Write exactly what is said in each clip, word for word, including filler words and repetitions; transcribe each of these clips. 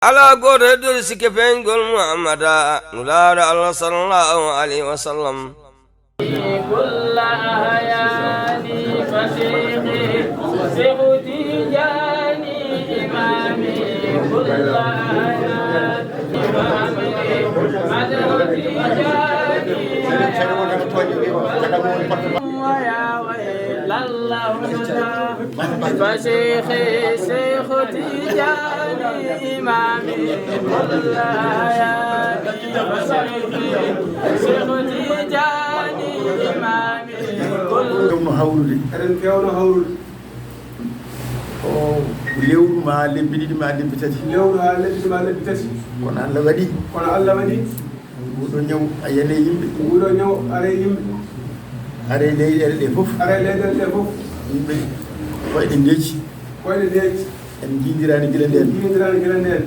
Alaa gooto heddori sikke peeñgol Muhammada, Nulaaɗo Allah sallallahu alayhi wa sallam. كل أحياني فشيخي شيخ تيجاني إمامي كل أحياني إمامي مدح تيجاني ويا ويل الله فشيخي شيخ تيجاني إمامي كل أحياني فشيخي شيخ تيجاني إمامي كل Fewno hawrude. Eɗen fewno hawrude. O lewru ma lebbi ɗiɗi ma lebbi tati. Lewru haa lebbi ma lebbi tati. Kono Allah waɗi. Kono Allah waɗi. Nguɗo ñaw a yane yimɓe. Nguɗo ñaw are yimɓe. Are leyɗeele ɗe fof. Are leyɗeele ɗe fof. Yimɓe koyɗe ndeeci. Koyɗe ndeeci. En njiidiraani gila ndeen. En njiidiraani gila ndeen.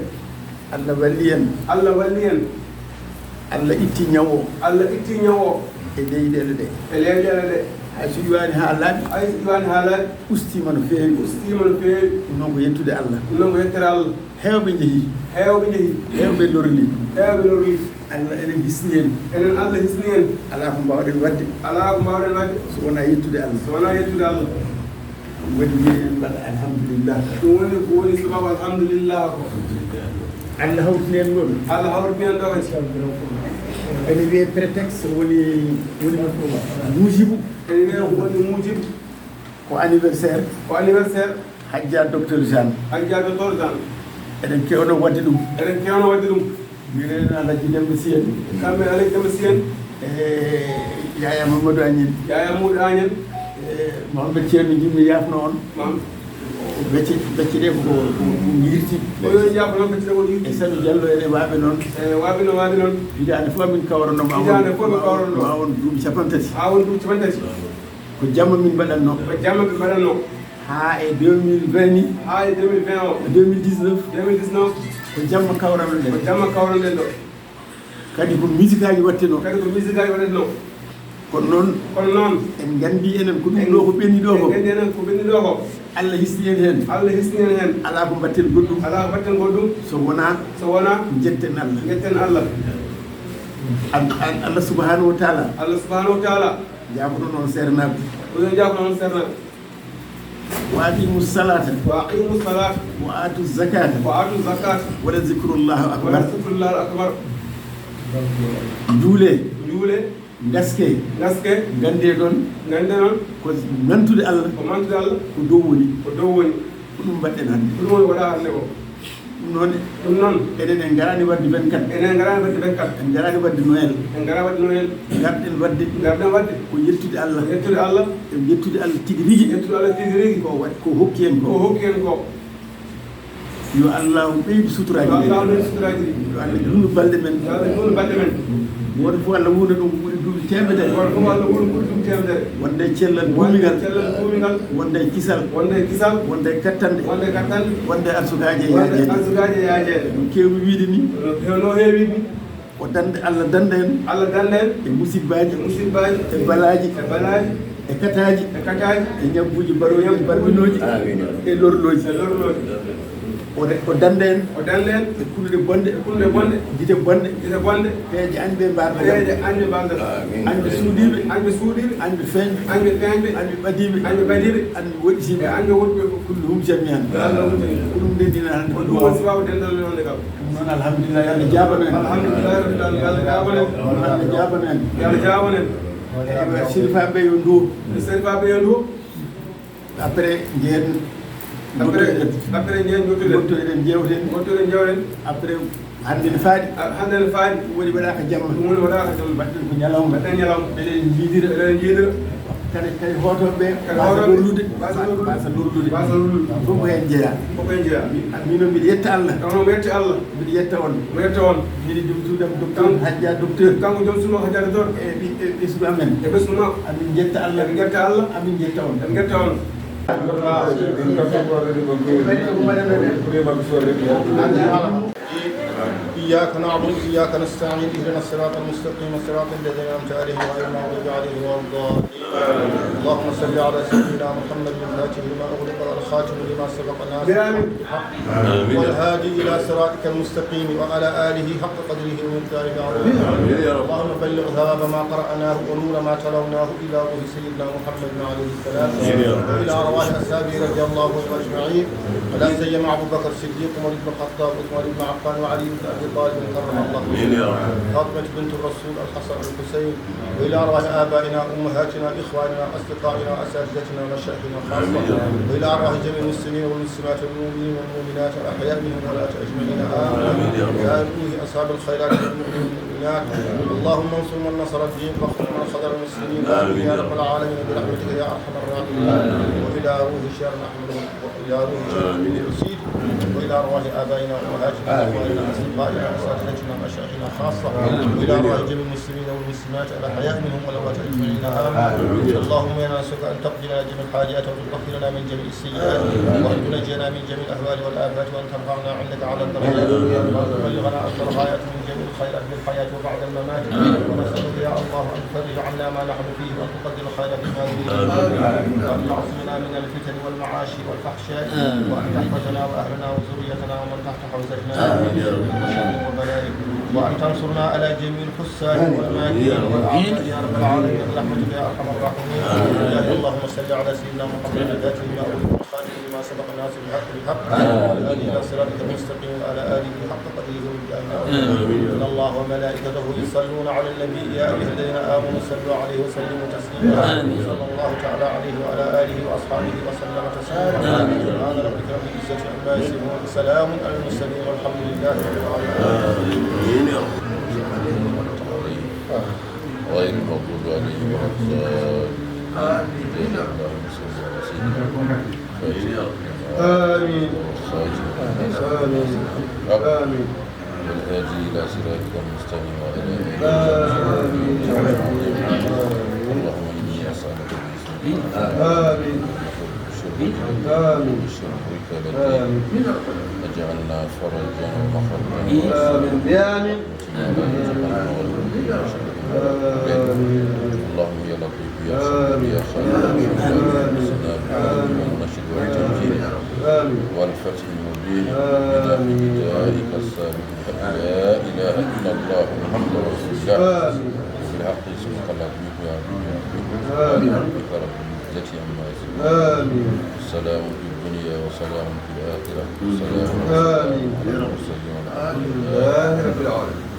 Allah walli en. Allah walli en. Allah itti ñaw o. Allah itti ñaw o. E leyɗeele ɗe. E leyɗeele ɗe. Hay so iwaani haa laaɓi. Hay so iwaani haa laaɓi. Ustiima no feewi. Ustiima no feewi. Ɗum noon ko yettude Allah. Ɗum noon ko yettere Allah. Heewɓe njehi. Heewɓe njehi. Heewɓe lorli. Heewɓe lorli. Allah enen hisni en. Enen Allah hisni en. Alaa ko mbaawɗen waɗde. Alaa ko mbaawɗen waɗde. So wonaa yettude Allah. So wonaa yettude Allah. Ɗum waɗi mbiyen mbaɗa alhamdulillah. Ɗum woni ko woni sababu alhamdulillah ko. Allah hawtini en ɗoon. Allah hawtini en ɗoon. Ene wiyee prétexte woni woni muujibu. Ene wiyee ko woni muujibu. Ko anniversaire. Ko anniversaire. Hajja Docteur Jean. Hajja Docteur Jean. Eɗen kewno waɗde ɗum. Eɗen kewno waɗde ɗum. Minen Alhaji Demba Sy en. Kamɓe Alhaji Demba Sy en. E Yaya Mamadou Agnel. Yaya Mamadou Agnel. E Mohamed Ceerno Jimmi yaafno on. Mam. Becce, becce ɗe ko, ko, ko yirti. Ko yo yaafo noon, becce ɗe ko yirti. E Sanu Diallo en e waaɓe noon. E waaɓe noon, waaɓe noon. Hitaande fof min kawrano ma. Hitaande fof min kawrano. Ma on duuɓi capanɗe tati. Ha on duuɓi capanɗe tati. Ko jamma min mbaɗatno. Ko jamma min mbaɗatno. Haa e deux mille vingt ni. Haa e deux mille vingt o. Deux mille dix-neuf. Deux mille dix-neuf. Ko jamma kawrano ɗen. Ko jamma kawrano ɗen ɗo. Kadi ko musique aji waɗteno. Kadi ko musique aji waɗatno. Kono noon, kono noon, en nganndi enen ko ɗum ɗo ko ɓenni ɗo ko. En nganndi enen ko ɓenni ɗo ko. Allah hisni en heen. Allah hisni en heen. Alaa ko mbaɗten goɗɗum. Alaa ko mbaɗten goɗɗum. So wonaa, so wonaa, njetten Allah. Njetten Allah. An-, an-, Allah subhanahu wa taala. Allah subhanahu wa taala. Jaafono noon seernaaɓe. Ko yo jaafono noon seernaaɓe. Wa aqimu salata. Wa aqimu salata. Wa atu zakata. Wa atu zakata. Wala zikrullahi akbar. Wala zikrullahi akbar. Njuule. Njuule. Ngaske. Ngaske. Ngannde ɗon. Ngannde ɗon. Ko mantude Allah. Ko mantude Allah. Ko dow woni. Ko dow woni. Ko ɗum mbaɗɗen hannde. Ko ɗum woni waɗa hannde ko. Ɗum noon. Ɗum noon. Enen en ngaraani waɗde vingt-quatre. Enen en ngaraani waɗde vingt-quatre. En ngaraani waɗde Noël. En ngaraani waɗde Noël. Ngarɗen waɗde. Ngarɗen waɗde. Ko yettude Allah. Ko yettude Allah. En yettude Allah tigi rigi. Yettude Allah tigi rigi. Ko waɗ-, ko hokki en ko. Ko hokki en ko. Yo Allah ɓeydu suturaaji men. Yo Allah ɓeydu suturaaji men. Yo Allah juutnu balɗe men. Yo Allah juutnu balɗe men. Gooto fof Allah wuurna ɗum ko ɓuri duuɓi teemedere. Gooto fof Allah wuurna ko ɓuri duuɓi teemedere. Wonde cellal buumingal. Wonde cellal buumingal. Wonde kisal. Wonde kisal. Wonde kattanɗe. Wonde kattanɗe. Wonde arsukaaji e yaajeede. Wonde arsukaaji e yaajeede. No keewmi wiyde ni. No, no heewi ni. O danda, Allah danda en. Allah danda en. E musibbaaji. E musibbaaji. E balaaji. E balaaji. E kataaji. E kataaji. E ñabbuuji barooji, barminooji. Amiin. E lorlooji. E lorlooji. O re-, o danda en. O danda en. E kulɗe bonɗe. E kulɗe bonɗe. Gite bonɗe. Gite bonɗe. Peeje añɓe mbarɗe. Peeje añɓe mbarɗe. Amiin. Añɓe suuɗiiɓe. Añɓe suuɗiiɓe. Añɓe feeñɓe. Añɓe feeñɓe. Añɓe ɓadiiɓe. Añɓe ɓadiiɓe. Añɓe woɗɗiiɓe. E añɓe woɗɓe. Kulluhum jami'an. Yo Allah woɗɗin. Ko ɗum ndenndina hannde. Ko ɗum woni sababu dental men hannde kam. Ɗum noon, alhamdulillah, yo Allah jaabano en. Alhamdulillah, yo Allah jaabano en. Yo Allah jaabano en. Yo Allah jaabano en. Eywa, serifaaɓe yo nduwo. Serifaaɓe yo nduwo. Après, njehen. Après, après, njehen, njottoɗen. Njottoɗen, njewten. Njottoɗen, njewten. Après, hannde ne faaɗi. Ah, hannde ne faaɗi. Ɗum woni waɗaaka jamma. Ɗum woni waɗaaka jamma. Mbaɗɗen ko ñalawma. Mbaɗɗen ñalawma. Eɗen njiidira. Eɗen njiidira. Kadi, kadi hootooɓe ɓe, kadi mbasa hootooɓe lorlude, mbasa lorlude. Mbasa lorlude. Fof ko heen jeyaa. Fof ko heen jeyaa. Mi-, a-, miin noon mbiɗa yetta Allah. Kono mbiɗa yetta Allah. Mbiɗa yetta on. Mbiɗa yetta on. Mbiɗa jom suudu am docteur, kanko, Hajja docteur. Kanko jom suudu makko Hajja docteur. E ɓi-, e ɓesngu amen. E ɓesngu makko. Amin njetta Allah. Amin njetta Allah. Amin njetta on. Amin njetta on. إياك نعبد وإياك نستعين، اهدنا الصراط المستقيم، صراط الذين أنعمت عليهم غير المغضوب عليهم ولا الضالين. اللهم صل على سيدنا محمد الفاتح لما أغلق والخاتم لما سبق ناصر الحق بالحق والهادي إلى صراطك المستقيم وعلى آله حق قدره ومقداره العظيم. اللهم بلغ ثواب ما قرأناه ونور ما تلوناه إلى روح سيدنا محمد عليه السلام وإلى أرواح أصحابه رضي الله عنهم أجمعين، ولا سيما أبو بكر الصديق وعمر بن الخطاب وعثمان بن عفان وعلي بن أبي طالب كرم الله وجهه، فاطمة بنت الرسول، الحسن، الحسين، وإلى أرواح آبائنا وأمهاتنا وإخواننا وأصدقائنا وأساتذتنا ومشايخنا خاصة، وإلى أرواح جميع المسلمين والمسلمات والمؤمنين والمؤمنات الأحياء منهم والأموات أجمعين. آمين. يا روح أصحاب الخيرات والمؤمنين والمؤمنات، اللهم انصر من نصر الدين واخذل من خذل المسلمين. آمين يا رب العالمين برحمتك يا أرحم الراحمين. وإلى روح شيخنا أحمد، وإلى روح شيخنا أحمد الرشيد، وإلى أرواح آبائنا وأمهاتنا وإخواننا وأصدقائنا وأساتذتنا ومشايخنا خاصة، وإلى أرواح جميع المسلمين والمسلمات الأحياء منهم والأموات أجمعين. آمين. اللهم إنا نسألك أن تقضي لنا جميع الحاجات وتطهرنا من جميع السيئات، وأن تنجينا من جميع الأهوال والآفات، وأن ترفعنا عندك على الدرجات، وأن تبلغنا أقصى الغايات من جميع الخيرات في الحياة وبعد الممات. ونسألك يا الله أن تفرج عنا ما نحن فيه، وأن تقدر الخير فيما نريد، وأن تعصمنا من الفتن والمعاصي والفحشاء، وأن تحفظنا وأهلنا وذريتنا ومن تحت حوزتنا من كل شر وبلاء، وأن تنصرنا على جميع الحساد والماكرين والأعداء يا رب العالمين برحمتك يا أرحم الراحمين. اللهم صل على سيدنا محمد الفاتح لما أغلق والخاتم لما سبق ناصر الحق بالحق والهادي إلى صراطك المستقيم وعلى آله حق قدره ومقداره العظيم. إن الله وملائكته يصلون على النبي يا أيها الذين آمنوا صلوا عليه وسلموا تسليما. صلى الله تعالى عليه وعلى آله وأصحابه وسلم تسليما. سبحان ربك رب العزة عما يصفون، سلام على المرسلين والحمد لله رب العالمين. غير المغضوب عليهم ولا الضالين. اللهم صل على سيدنا محمد الفاتح لما أغلق آمين. والخاتم لما سبق آمين. ناصر الحق آمين. والهادي إلى صراطك المستقيم وعلى آله آمين. اللهم إني أسألك باسمك آمين. آمين. آمين. آمين. واجعلنا فرجا ومخرجا آمين. آمين. آمين. اللهم يا لطيف يا خبير يا خالق يا رزقنا بالعلم والنشر والتمكين والفتح المبين بنفع بدائك الصالح لا إله إلا الله محمد رسول الله. بالحق اسمك لطيف يا رب يا رب. ربك رب العزة عما يصفون. آمين. سلام في الدنيا وسلام في الآخرة. سلام على المرسلين والحمد لله رب العالمين.